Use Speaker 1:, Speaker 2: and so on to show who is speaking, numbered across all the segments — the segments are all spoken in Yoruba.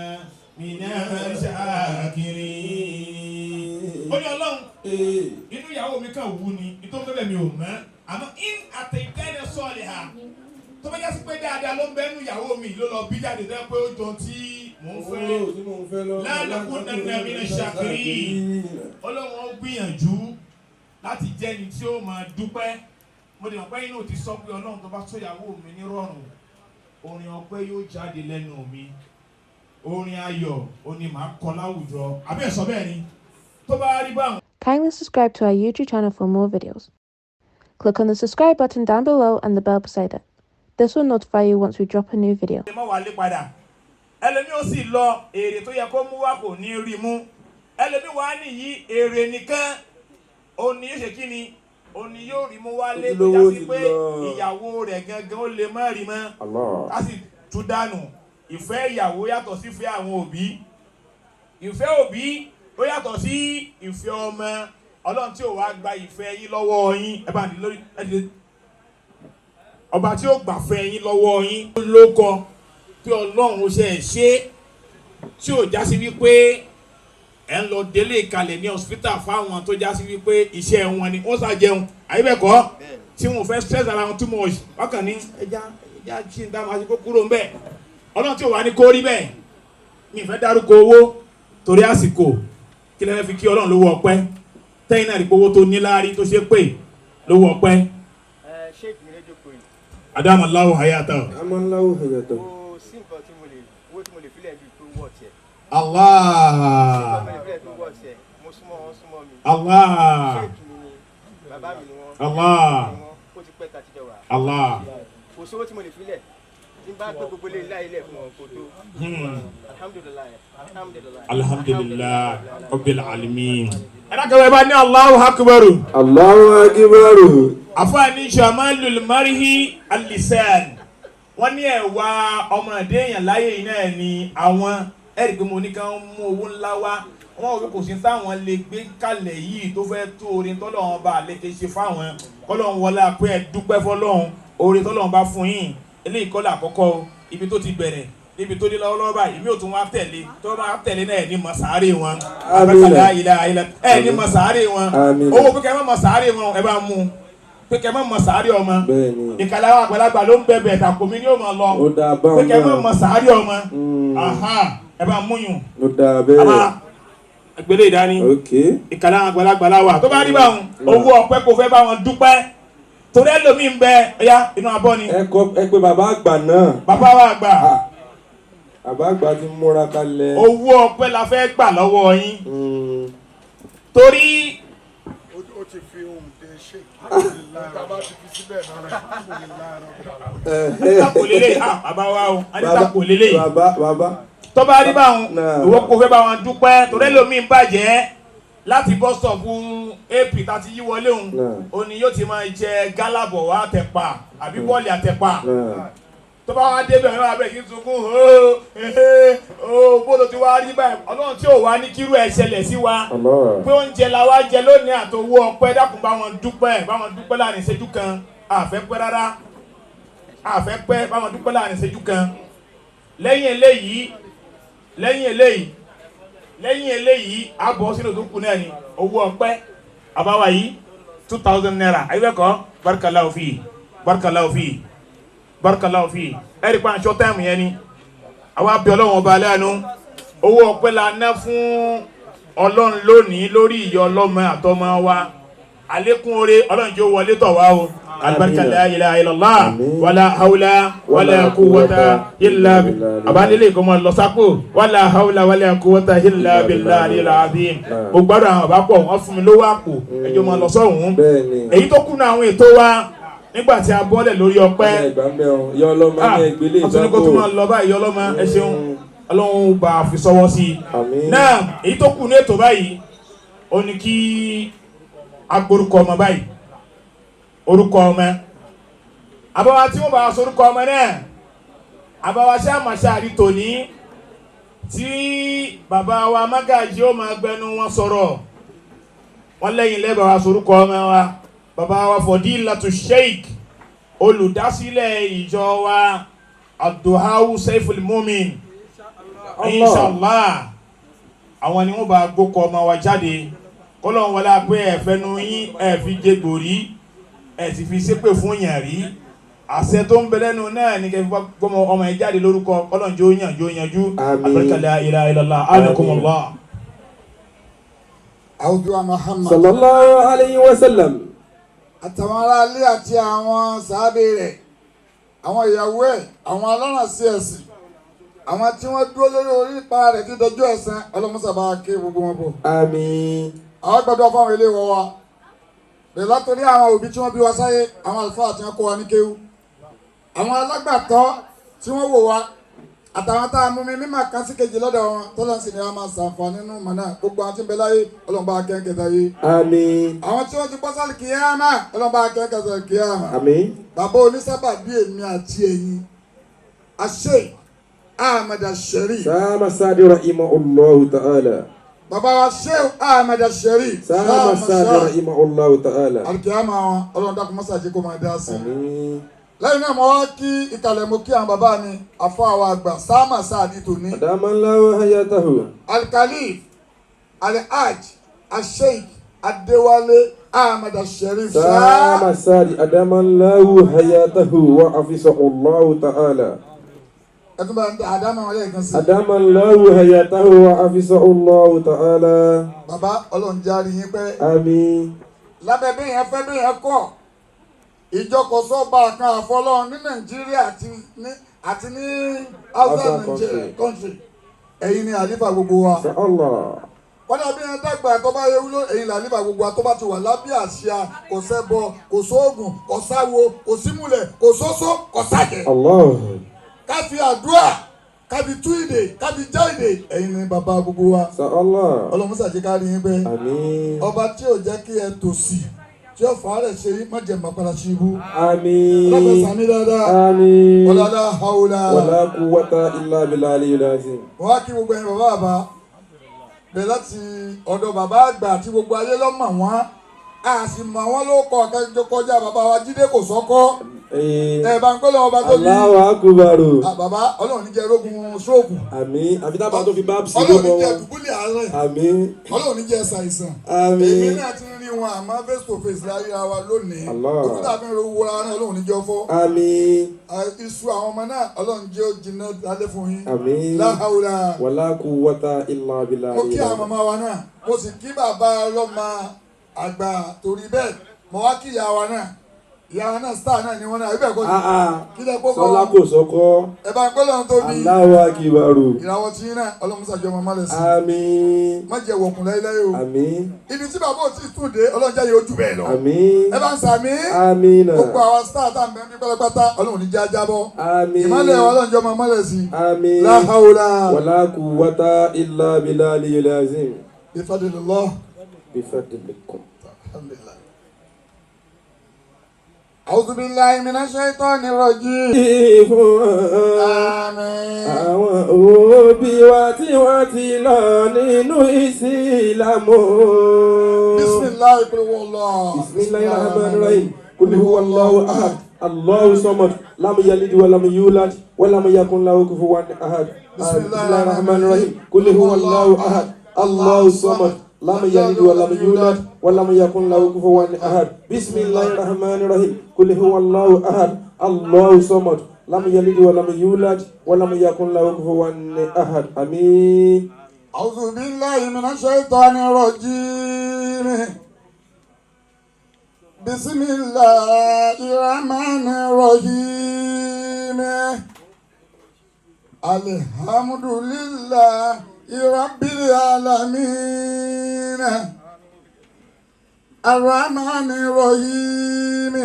Speaker 1: من الشاكرين. Ó ní Ọlọ́run, inú ìyàwó mi kàn wú ni, nítorí bẹ́ẹ̀ mi ò mọ̀, àmọ́ إن آتيتنا صالحا, tó bá jásí pé dáadáa ló ń bẹ́ẹ̀ nú ìyàwó mi ló lọ bí jáde tẹ́ pé ó jọ tí mò ń fẹ́,
Speaker 2: Owó tí mò ń fẹ́ lọ.
Speaker 1: لنكونن من الشاكرين. Ọlọ́run ó gbìyànjú láti jẹ́ni tí ó máa dúpẹ́. Mo dẹ̀ mọ̀ pé inú ti sọ pé Ọlọ́run, tó bá tó ìyàwó mi ní rọrùn, orin ọpẹ́ yóò jáde lẹ́nu mi, orin ayọ̀ ó ní màá kọ láwùjọ. Àbí ẹ̀ sọ bẹ́ẹ̀ ni tó bá rí báwọn.
Speaker 3: Kindly subscribe to our YouTube channel for more videos. Click on the subscribe button down below and the bell beside it. This will notify you once we drop a new video.
Speaker 1: Lè má wálé padà. Ẹlòmíì ó sì lọ, èrè tó yẹ kó mú wá kò ní rí mú. Ẹlòmíì wá nìyí, èrè nìkan òní yóò ṣe kí ni, òní yóò rí mú wálé, tó
Speaker 2: Ojúlówó
Speaker 1: já sí
Speaker 2: ti
Speaker 1: pé
Speaker 2: lọ.
Speaker 1: ìyàwó rẹ̀ gangan ó lè má rí mọ́.
Speaker 2: Allah.
Speaker 1: Ká sì tún dànù, ìfẹ́ ìyàwó yàtọ̀ sí ìfẹ́ àwọn òbí, ìfẹ́ òbí ó yàtọ̀ sí ìfẹ́ ọmọ. Ọlọ́run tí ò wá gba ìfẹ́ yín lọ́wọ́ yín, ẹ bá ní lórí ẹ dìde. Ọba tí ó gbàfẹ́ yín lọ́wọ́ yín ló kọ tí Ọlọ́run ṣe é ṣe, tí ò já sí wípé ẹ ń lọ délé ìkalẹ̀ ní hospital fáwọn tó já sí wípé iṣẹ́ wọn ni wọ́n sá jẹun àyíbẹ̀kọ́, tí wọn ò fẹ́ stress ara wọn too much, wọ́n kàn ní ẹja ẹja tí ń dá máa ṣe kó kúrò ń bẹ̀. Ọlọ́run tí ò wá ní kó rí bẹ́ẹ̀, mi ì fẹ́ dárúkọ owó torí àsìkò. Kí lẹ́yìn fi kí Ọlọ́run lówó ọpẹ́, tẹ́yìn náà rí pé owó tó ní láárí tó ṣe pé lówó ọpẹ́?
Speaker 4: Ẹ sheik mi lójókòó yìí.
Speaker 1: أدام الله حياته.
Speaker 2: أدام الله حياته.
Speaker 4: Kò sí nǹkan tí mo lè, owó tí mo lè filẹ̀ bíi tó wọ̀ tiẹ̀.
Speaker 1: Allah.
Speaker 4: Nǹkan tí mo lè filẹ̀ tó wọ̀ tiẹ̀, mo súnmọ́ wọn, súnmọ́ mi.
Speaker 1: Allah.
Speaker 4: Sheik mi ni, bàbá mi ni wọ́n.
Speaker 1: Allah.
Speaker 4: Ni wọ́n, ó ti pẹ́ ta ti jọ wà.
Speaker 1: Allah.
Speaker 4: Kò sówó tí mo lè filẹ̀ tí n bá gbé gbogbo ilé ilé ilẹ̀ fún wọn kò tó. Alhamdulillahi, alhamdulillahi.
Speaker 1: الحمد لله رب العالمين. Ẹ dákẹ́ wọ́n bá ní الله أكبر.
Speaker 2: الله أكبر.
Speaker 1: Àfààní جمال المرء اللسان. Wọ́n ní ẹ̀wà ọmọdé èèyàn láyé yìí náà ni àwọn ẹ̀rí pé mo ní ká mú owó ńlá wá. Wọ́n ò kò sí táwọn lè gbé kalẹ̀ yìí tó fẹ́ tó orin tọ́lọ́run bá lè ṣe fáwọn. Kọ́lọ́run wọlé pé ẹ dúpẹ́ fọlọ́run orin tọ́lọ́run bá fún yín. Eléyìí kọ́ làkọ́kọ́ o, ibi tó ti bẹ̀rẹ̀ níbi tó dé lọ́wọ́lọ́wọ́ báyìí, èmi ò tún wá tẹ̀lé tó máa tẹ̀lé náà ẹ̀ ní mọ̀ sáré wọn.
Speaker 2: Àmín.
Speaker 1: Abẹ́kàlá ilẹ̀ ilẹ̀ ẹ̀ ní mọ̀ sáré wọn.
Speaker 2: Àmín.
Speaker 1: Owó pé kẹ́ ẹ má mọ̀ sáré wọn, ẹ bá mú un pé kẹ́ ẹ má mọ̀ sáré ọmọ.
Speaker 2: Bẹ́ẹ̀ni.
Speaker 1: Ìkàlà àwọn àgbàlagbà ló ń bẹ̀bẹ̀ tàkùnmí ni ó máa lọ.
Speaker 2: Ó dáa
Speaker 1: Pé
Speaker 2: báwọn
Speaker 1: kẹ́ ẹ má
Speaker 2: náà.
Speaker 1: mọ̀ sáré ọmọ. Aha, ẹ bá mú yùn.
Speaker 2: Ó dáa bẹ́ẹ̀.
Speaker 1: Àbá ẹgbẹ́lẹ́ ìdání. Ìkàlà àwọn àgbàlagbà láwà tó bá rí báwọn, owó ọpẹ́ kò fẹ́ bá wọn dúpẹ́ torí ẹlòmíì ń bẹ ẹyá inú abọ́ ni.
Speaker 2: Ẹ kọ ẹ pé bàbá àgbà náà.
Speaker 1: Bàbá wa àgbà.
Speaker 2: Ah, bàbá àgbà ti múra kalẹ̀.
Speaker 1: Owó ọpẹ́ la fẹ́ gbà lọ́wọ́ yín torí
Speaker 5: Ó ti fi ohun dé ṣe bàbá ti fi síbẹ̀ náà, alhamdulillahi.
Speaker 1: Anita kò lélẹ̀, ah, bàbá wa o, anita kò lélẹ̀.
Speaker 2: Bàbá, bàbá.
Speaker 1: Tó bá rí báwọn,
Speaker 2: Náà.
Speaker 1: ìwọ kò fẹ́ bá wọn dúpẹ́ torí ẹlòmíì ń bàjẹ́ láti bus stop ap tá ti yí wọlé òun.
Speaker 2: Náà.
Speaker 1: Òní yóò ti máa jẹ gálàbọ̀ wá àtẹ̀pà àbí bọ́ọ̀lì àtẹ̀pà.
Speaker 2: Náà.
Speaker 1: Tó bá wá débẹ̀, wọn bá bẹ̀rẹ̀ kí n sunkún ooo ehe ooo, bó ló ti wá rí báyìí? Ọlọ́run tí ò wá ní kírú ẹ̀ ṣẹlẹ̀ sí wa
Speaker 2: Allah.
Speaker 1: pé oúnjẹ la wá jẹ lónìí àtowó ọpẹ́, dákun bá wọn dúpẹ́, bá wọn dúpẹ́ láàrin ìṣẹ́jú kan. Àfẹ́ pẹ́ rárá, àfẹ́ pẹ́, bá wọn dúpẹ́ láàrin ìṣẹ́jú kan. Lẹ́yìn eléyìí, lẹ́yìn eléyìí, lẹ́yìn eléyìí, àbọ̀ sínú tó kù náà ni owó ọpẹ́. Àbáwá yìí, ₦2,000 ayébẹ́kọ̀. بارك الله في، بارك الله في، بارك الله في. Ẹ̀rí pa aṣọ time yẹn ni àwa bí Ọlọ́run ọba aláàánú. Owó ọpẹ́ la ná fún Ọlọ́run lónìí lórí ìyá ọlọ́mọ àtọmọ wa. Àlékún oore Ọlọ́run jẹ́ ó wọlé tọ̀ wá o. Alibarika, لا إله إلا الله.
Speaker 2: Àmín.
Speaker 1: ولا حول ولا قوة إلا àbálẹ́lẹ̀ kọ́ máa lọ sápò. ولا حول ولا قوة إلا بالله العظيم. Mo gbádùn àwọn àbá pọ̀, wọ́n fún mi lówó àpò, ẹjọ́ máa lọ sọ́hùn.
Speaker 2: Bẹ́ẹ̀ni.
Speaker 1: Èyí tó kùnà àwọn ètò wa nígbà tí a bọ́lẹ̀ lórí ọpẹ́.
Speaker 2: Ọmọ ẹgbàá ń bẹ ọ yọ ọlọ́mọ ní ẹgbẹ́lẹ́.
Speaker 1: Ọtún ní kó tún máa lọ báyìí. Ọlọ́mọ, ẹ ṣeun, Ọlọ́run bá a fi sọ́wọ́ sí i.
Speaker 2: Àmín.
Speaker 1: Náà èyí tó kù ní ètò báyìí, ó ní kí agbórúkọ ọmọ báyìí, orúkọ ọmọ. Àbáwá tí wọ́n bá wa sọ orúkọ ọmọ náà, àbáwá ṣé àmàṣà tòní tí bàbá wa mágàjí ó máa gbẹnu wọn sọ̀rọ̀. Wọ́n lẹ́yìn lẹ́bàá wa sọ orúkọ ọmọ wa, bàbá wa Fọdílàtù Sheikh, olùdásílẹ̀ ìjọ wa, Abdulhawu Saiful Mumin.
Speaker 2: Allah.
Speaker 1: Inshallah, àwọn ni wọ́n bá gbókọ ọmọ wa jáde. Kọ́lọ́n wọlé pé ẹ fẹnu yín ẹ fi jẹgbò rí, ẹ sì fi ṣépè fún yàn rí. Àṣẹ tó ń bẹ lẹ́nu náà ní kẹfí gbọmọ ọmọ yẹn jáde lórúkọ kọ́lọ́n jó yàn jó yanjú.
Speaker 2: Àmín.
Speaker 1: Àbẹ̀rẹ̀kẹ̀ la ilaha illallah anakumullah.
Speaker 5: Àwùjọ Muhammad
Speaker 2: Sallallahu alayhi wa sallam.
Speaker 5: Àtàwọn aráalé àti àwọn sàábé rẹ̀, àwọn ìyàwó ẹ̀, àwọn alárànṣí ẹ̀sìn, àwọn tí wọ́n dúró lórí orípa rẹ̀ tí dọjọ́ ẹ̀san ọlọ́mọsàbá ké gbogbo wọn bọ̀.
Speaker 2: Àmín.
Speaker 5: Àwọn gbọ́dọ̀ fáwọn ilé ìwọ wa bẹ̀rẹ̀ látòrí àwọn òbí tí wọ́n bí wa sáyé, àwọn àlùfáà tí wọ́n kọ́ wa ní kéwú, àwọn alágbàtọ́ tí wọ́n wò wa, àtàwọn tá a mú mi mímà kan sí kejì lọ́dọ̀ wọn tọ́lá sì ni a máa ṣàǹfààní nínú mọ̀ náà. Gbogbo àwọn tí ń bẹ láyé, ọlọ́mọba akẹ́kẹ̀ẹ́ táyé.
Speaker 2: Àmín.
Speaker 5: Àwọn tí wọ́n ti bọ́ sálì kíyámà, ọlọ́mọba akẹ́kẹ̀ẹ́ sálì kíyámà.
Speaker 2: Àmín.
Speaker 5: Bàbá onísábà bí èmi àti ẹ̀yin, àṣẹ Ahmed Sherif.
Speaker 2: Sama Sadi rahimahullahu ta'ala.
Speaker 5: Bàbá wa Sheikh Ahmed Sherif.
Speaker 2: Sama Sadi rahimahullahu ta'ala.
Speaker 5: Alikiyama wọn, ọlọ́run dákun mọ́sàájì kó máa dá sí i.
Speaker 2: Àmín.
Speaker 5: Lẹ́yìn náà, mo wá kí ìkàlẹ̀, mo kí àwọn bàbá mi àfọ àwọn àgbà Sama Sadi tòní.
Speaker 2: Adamallahu hayatahu.
Speaker 5: Alkalif Alhaj Asheik Adéwálé Ahmed Sherif.
Speaker 2: Sama Sadi adamallahu hayatahu wa hafizahullahu ta'ala.
Speaker 5: Ẹtún bá ń àdámà wọn lẹ́ẹ̀kan sí i.
Speaker 2: Adamallahu hayatahu wa hafizahullahu ta'ala.
Speaker 5: Bàbá, ọlọ́run járe yín pẹ́.
Speaker 2: Àmín.
Speaker 5: Lábẹ́ bí yẹn fẹ́ bí yẹn kọ̀, ìjọkọ̀sọ́ba kan àfọlọ́run ní Nàìjíríà àti ní outside
Speaker 2: Outside
Speaker 5: Nigeria country, ẹ̀yin ni àlífà gbogbo wa.
Speaker 2: Allah.
Speaker 5: Kọ́dà bí yẹn dàgbà tó bá yẹ wúlò, ẹ̀yin làlífà gbogbo wa. Tó bá ti wà lábẹ́ àsíá, kò sẹ́bọ, kò sóògùn, kò sáwo, kò símúlẹ̀, kò sóso, kò sájẹ̀.
Speaker 2: Allah.
Speaker 5: Ká fi àdúrà, ká fi tú ìdè, ká fi já ìdè, ẹ̀yin ni bàbá gbogbo wa.
Speaker 2: Allah.
Speaker 5: Ọlọ́run ṣàjẹ́ ká rí yín pé.
Speaker 2: Àmín.
Speaker 5: Ọba tí ò jẹ́ kí ẹ tòṣì tí ó fà á rẹ̀ ṣe yín, má jẹ́ mọ́ padà sí ibú.
Speaker 2: Àmín.
Speaker 5: Ọlọ́pàá sàmì dáadáa.
Speaker 2: Àmín.
Speaker 5: Ọlọ́lá haúlá.
Speaker 2: Wala quwwata illa billahi aliyyil azim.
Speaker 5: Wọ́n á kí gbogbo ẹ̀yin bàbá bàbá bẹ̀rẹ̀ láti ọ̀dọ̀ bàbá àgbà tí gbogbo ayé lọ́mọ̀ wọ́n, a sì mọ̀ wọ́n ló kọ́ kẹjọ kọjá bàbá wa Jídé kò sọ́kọ́. Ẹ bá ń gbọ́dọ̀ ọba tó bí.
Speaker 2: Allahu akbar.
Speaker 5: Ah, bàbá, ọlọ́run ní jẹ́ rógun stroke.
Speaker 2: Àmín. Àbí tábà tó fi bá sí
Speaker 5: Ọlọ́run ní
Speaker 2: lọ́wọ́
Speaker 5: jẹ́
Speaker 2: wọn.
Speaker 5: dùbúlẹ̀ àárẹ̀.
Speaker 2: Àmín.
Speaker 5: Ọlọ́run ní jẹ́ ṣàìsàn.
Speaker 2: Àmín.
Speaker 5: Èmi náà ti rí wọn, àmọ́ face to face láyé wa lónìí.
Speaker 2: Allah.
Speaker 5: Ojú tàbí ń ro wo ara náà, ọlọ́run ní jẹ́ fọ́.
Speaker 2: Àmín.
Speaker 5: Ah, iṣu àwọn ọmọ náà, ọlọ́run jẹ́ ó jiná lálẹ́ fún yín.
Speaker 2: Àmín.
Speaker 5: Láhàúlà.
Speaker 2: Wala quwwata illa billahi.
Speaker 5: Mo kí àwọn màmá wa náà, mo sì kí bàbá ọlọ́mọ àgbà torí bẹ́ẹ̀. Mo wá kí ìyá wa náà, ìyá wa náà star náà ni wọ́n náà ibẹ̀ kọ́ ni.
Speaker 2: Ah ah.
Speaker 5: Kí lẹ kó
Speaker 2: Sọlá
Speaker 5: kọ́
Speaker 2: kò sọ́kọ́.
Speaker 5: Ẹ bá ń gbọ́ lọ́run tóbi.
Speaker 2: Allahu akbar.
Speaker 5: Ìràwọ̀ tí yín náà, ọlọ́run ṣàjọ ọmọ mọ́lẹ̀ sí.
Speaker 2: Àmín.
Speaker 5: Má jẹ́ wọ̀kùn láéláé o.
Speaker 2: Àmín.
Speaker 5: Ibi tí bàbá ò tí ì tún dé, ọlọ́run jẹ́ yóò jù bẹ́ẹ̀ lọ.
Speaker 2: Àmín.
Speaker 5: Ẹ bá ń sàmí.
Speaker 2: Àmín.
Speaker 5: Gbogbo àwọn star tá à ń bẹ ní pátápátá, ọlọ́run ní já jábọ́.
Speaker 2: Àmín.
Speaker 5: Ìmọ̀lẹ̀ wa, ọlọ́run jẹ́ ọmọ mọ́lẹ̀ sí.
Speaker 2: Àmín.
Speaker 5: Láhàúlà.
Speaker 2: Wala quwwata illa billahi aliyyil azim.
Speaker 5: Bifadilillah.
Speaker 2: Bifadlikum.
Speaker 5: Alhamdulillah. أعوذ بالله من الشيطان الرجيم.
Speaker 2: Fún
Speaker 5: آمين.
Speaker 2: àwọn òbí wa tí wọ́n ti lọ nínú ìsìlámù.
Speaker 5: بسم الله قل هو الله.
Speaker 2: Bismillahir Rahmanir Rahim. Qul huwallahu ahad. Allahu samad. Lam yalid wa lam yulad wa lam yakun lahu kufuwan ahad. Bismillahir Rahmanir Rahim. Qul huwallahu ahad. Allahu samad. Lam yalid wa lam yulad wa lam yakun lahu kufuwan ahad. Bismillahir Rahmanir Rahim. Qul huwallahu ahad. Allahu samad. Lam yalid wa lam yulad wa lam yakun lahu kufuwan ahad. Amin.
Speaker 5: أعوذ بالله من الشيطان الرجيم. بسم الله الرحمن الرحيم. الحمد لله رب العالمين. الرحمن الرحيم.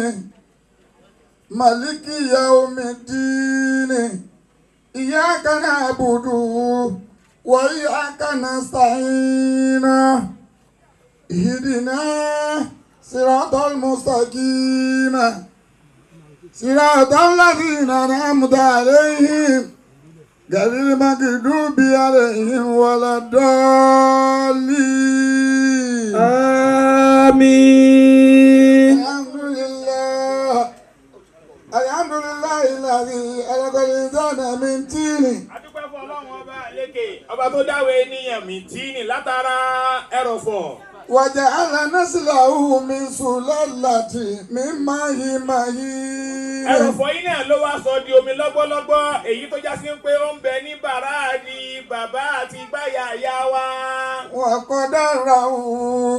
Speaker 5: مالك يوم الدين. إياك نعبد وإياك نستعين. اهدنا صراط المستقيم، صراط الذين أنعمت عليهم، غير المغضوب عليهم ولا الضالين.
Speaker 2: Àmín.
Speaker 5: الحمد لله، الحمد لله الذي خلق الإنسان من طين.
Speaker 1: Adúpẹ́ fún ọlọ́run ọba lékè. Ọba tó dáwọ́ ènìyàn mi tí ní látara ẹrọ̀fọ̀.
Speaker 5: وجعل نسله من سلالة من ماء مهين.
Speaker 1: Ẹrọ̀fọ̀ yìí náà ló wá sọ di omi lọ́gbọ́lọ́gbọ́, èyí tó já sí pé ó ń bẹ ní bàrá di bàbá àti gbáyà ìyá wa.
Speaker 5: وقدره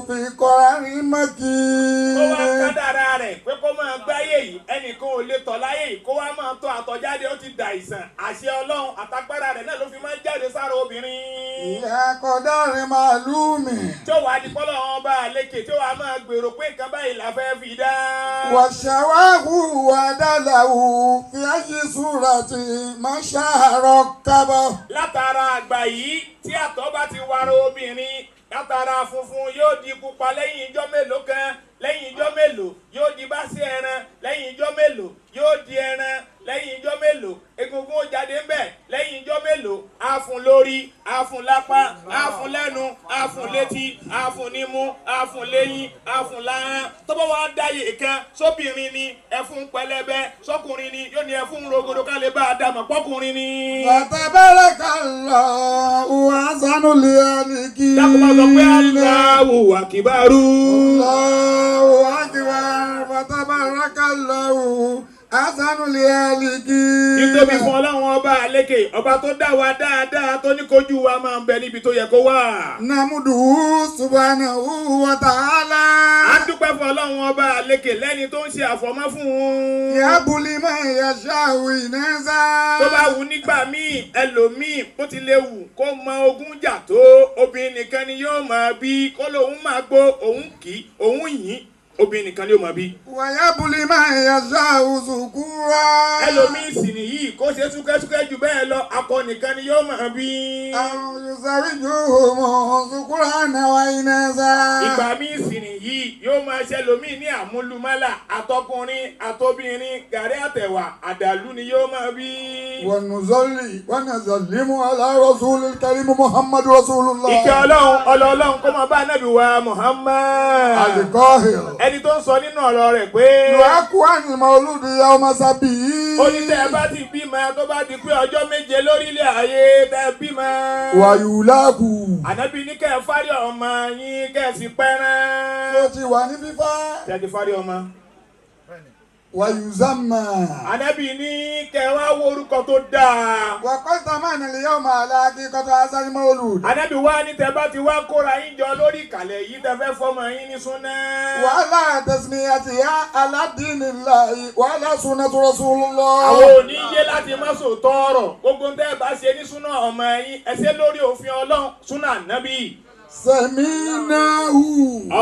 Speaker 5: في قرار
Speaker 1: Tó wá
Speaker 5: مكين.
Speaker 1: kádàrá rẹ̀ pé kó máa gbáyé yìí, ẹnìkan ò lè tọ̀ láyé yìí kó wá máa tọ̀ àtọ̀jáde, ó ti dà ìsàn. Àṣẹ Ọlọ́run àtagbára rẹ̀ náà ló fi máa ń jáde sára obìnrin.
Speaker 5: إلى قدر معلوم.
Speaker 1: Tí ó wàá di pọ́lọ́ wọn bá a lékè, tí ó wàá máa gbèrò pé nǹkan báyìí la fẹ́ fi dá.
Speaker 5: وشواه ودله في أي صورة ما شاء ركبه.
Speaker 1: Látara àgbà yìí, tí àtọ̀ bá ti wara obìnrin látara funfun, yóò di pupa lẹ́yìn ijọ́ mélòó kan. Lẹ́yìn ijọ́ mélòó, yóò di báṣẹ ẹran. Lẹ́yìn ijọ́ mélòó, yóò di ẹran. Lẹ́yìn ijọ́ mélòó, egungun ó jáde ńbẹ̀. Lẹ́yìn ijọ́ mélòó, á fún lórí, á fún lápá, á fún lẹ́nu, á fún létí, á fún nímú, á fún léyín, á fún láhán. Tó bá wá dáyé kan, sóbìnrin ni ẹfun pẹlẹbẹ, sọkùnrin ni yóò ní ẹfun rogodo ká lè bá a dàmọ̀ pọ́kùnrin ni.
Speaker 5: فتبارك الله أحسن الخالقين.
Speaker 1: Dákun máa sọ pé Allahu akibaru.
Speaker 5: الله أكبر فتبارك الله أحسن الخالقين.
Speaker 1: Títóbi fún Ọlọ́run ọba àlékè, ọba tó dá wa dáadáa, tó ní kójú wa máa ń bẹ níbi tó yẹ kó wà.
Speaker 5: نحمده سبحانه وتعالى.
Speaker 1: À ń dúpẹ́ fún Ọlọ́run ọba àlékè lẹ́ni tó ń ṣe àfọ̀mọ́ fún un.
Speaker 5: يهب لمن يشاء إناثا.
Speaker 1: Tó bá wù nígbà míì, ẹlòmíì bó ti lè wù kó mọ ogún jà tó, obìnrin nìkan ni yóò máa bí. Kó lóun máa gbó òun kì í òun yìn, obìnrin nìkan ni yóò máa bí.
Speaker 5: ويهب لمن يشاء ذكورا.
Speaker 1: Ẹlòmíì sì nìyí, kó ṣe súkẹ́súkẹ́ jù bẹ́ẹ̀ lọ, akọ nìkan ni yóò máa bí.
Speaker 5: أو يزوجهم ذكرانا وإناثا.
Speaker 1: Ìgbà míì sì nìyí, yóò máa ṣe lòmíì ní àmúlùmálà, àtọkùnrin àtobìnrin, gàrí àtẹ̀wà àdàlú ni yóò máa bí.
Speaker 5: ونصلي ونسلم على رسول الكريم محمد رسول الله.
Speaker 1: Ìkẹ́ Ọlọ́run, ọlọ́ọ̀lọ́run kó máa bá Ànábì wa Muhammad.
Speaker 5: القاهر.
Speaker 1: Ẹni tó ń sọ nínú ọ̀rọ̀ rẹ̀ pé
Speaker 5: يعق عن المولود يوم سبيه.
Speaker 1: Ó ní tẹ́ ẹ bá ti bímọ, tó bá di pé ọjọ́ 7 lórílẹ̀ ayé tẹ́ ẹ bímọ.
Speaker 5: ويلاق.
Speaker 1: Ànábì ní kẹ́ ẹ fárí ọmọ yín, kẹ́ ẹ sì pẹ́rán.
Speaker 5: Ó ti wà ní fífá.
Speaker 1: Tẹ́ ẹ ti fárí ọmọ.
Speaker 5: ويسمى.
Speaker 1: Ànábì ní kẹ́ ẹ wá wo orúkọ tó dáa.
Speaker 5: وقد ثمن اليوم على حقيقة هذا المولود.
Speaker 1: Ànábì wá ní tẹ́ bá ti wá kóra yín jọ lórí ìkàlẹ̀ yìí, tẹ́ fẹ́ fọmọ yín ní súná.
Speaker 5: وعلى تسميتها على دين الله وعلى سنة رسول الله.
Speaker 1: Àwọn ò ní yé láti má sòótọ́ ọ̀rọ̀. Gbogbo ń tẹ́ ẹ bá ṣe ní súná ọmọ yín, ẹ ṣe lórí òfin Ọlọ́run, súná Ànábì.
Speaker 5: سميناه.
Speaker 1: Ọmọ